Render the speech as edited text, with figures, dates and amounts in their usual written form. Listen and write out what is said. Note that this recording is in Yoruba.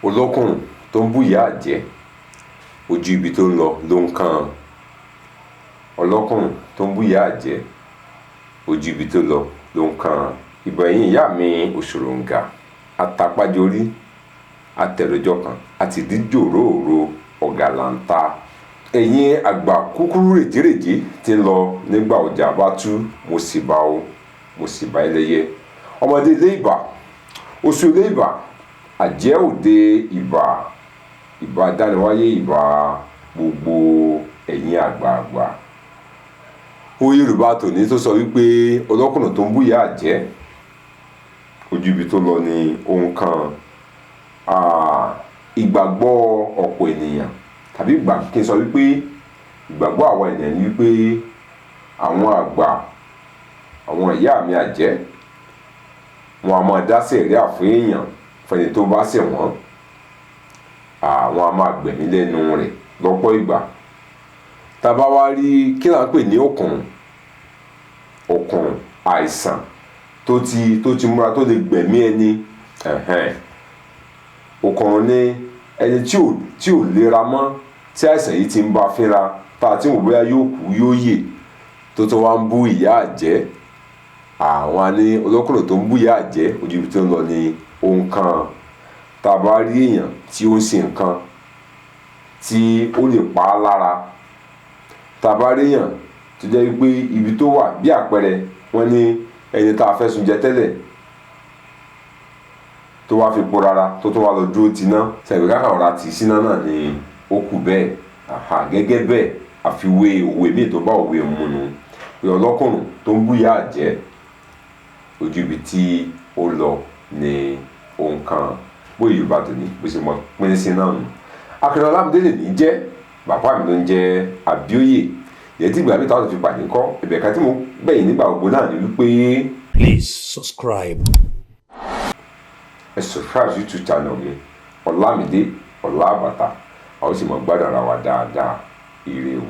Olókùnrùn tó ń bú ìyá àjẹ́, ojú ibi tó ń lọ ló ń kàn án. Ọlọ́kùnrùn tó ń bú ìyá àjẹ́, ojú ibi tó lọ ló ń kàn án. Ìbà ẹ̀yin ìyá mi òṣòròǹgà, atapájorí, atẹ̀rọjọkàn, àtìdíjòróòro ọ̀gàlàǹta. Ẹ̀yin àgbà kúkúrú rèjérèjé tí ń lọ nígbà ọjà bá tú, mo sì bá o, mo sì bá ẹlẹ́yẹ. Ọmọdé ilé ìbà, oṣù ilé ìbà, àjẹ́ òde ìbà, ìbà dániwáyé, ìbà gbogbo ẹ̀yin àgbààgbà. Òwe Yorùbá tòní tó sọ wípé ọlọ́kùnrùn tó ń bú ìyá àjẹ́, ojú ibi tó lọ ni òun kan. Ìgbàgbọ́ ọ̀pọ̀ ènìyàn tàbí ìgbà kí n sọ wípé ìgbàgbọ́ àwa ènìyàn ni wípé àwọn àgbà, àwọn ìyá mi àjẹ́, wọn a máa dá sẹ̀ríà fún èèyàn, fẹ́ni tó bá ṣẹ̀ wọ́n. Àwọn a máa gbẹ̀mí lẹ́nu rẹ̀ lọ́pọ̀ ìgbà. Tá bá wá rí kí là ń pè ní òkùnrùn, òkùnrùn àìsàn tó ti múra tó lè gbẹ̀mí ẹni. Ẹ̀hẹ́n. Òkùnrùn ni ẹni tí ò lera mọ́, tí àìsàn yìí ti ń bá fínra, tá a ti ń wò bóyá yóò kú yóò yè, tó tún wá ń bú ìyá àjẹ́. Àwọn á ní olókùnrùn tó ń bú ìyá àjẹ́, ojú ibi tó ń lọ ni òun kan. Tá a bá rí èèyàn tí ó ń ṣe nǹkan tí ó lè pa á lára, tá a bá rí èèyàn tó jẹ́ wípé ibi tó wà, bí àpẹẹrẹ, wọ́n ní ẹni tá a fẹ́ sun jẹ tẹ́lẹ̀ tó wá fi po rara, tó tún wá lọ dúró tiná, sẹ̀gbẹ́ kákan ọ̀rá tì í síná náà ni ó kù bẹ́ẹ̀. Àhà, gẹ́gẹ́ bẹ́ẹ̀, àfiwé òwe míì tó bá òwe mu nu pé ọlọ́kùnrùn tó ń bú ìyá àjẹ́, ojú ibi tí ó lọ ni òun kan. Bóyá Yorùbá tòní bó ṣe mọ pín sí náà nù. Akínọlá Ọlámídé lèmi jẹ́, bàbá mi ló ń jẹ́ Àbíòye. Ìyẹn tí ìgbà mi táwọn fi pàdé ńkọ́, ẹ̀bẹ̀ kan tí mo gbẹ̀yìn nígbà gbogbo náà ni wípé Please subscribe. Ẹ subscribe sí YouTube channel mi, Ọlámídé Ọlábàtà, a ó sì mọ gbádùn ara wa dáadáa. Ire o.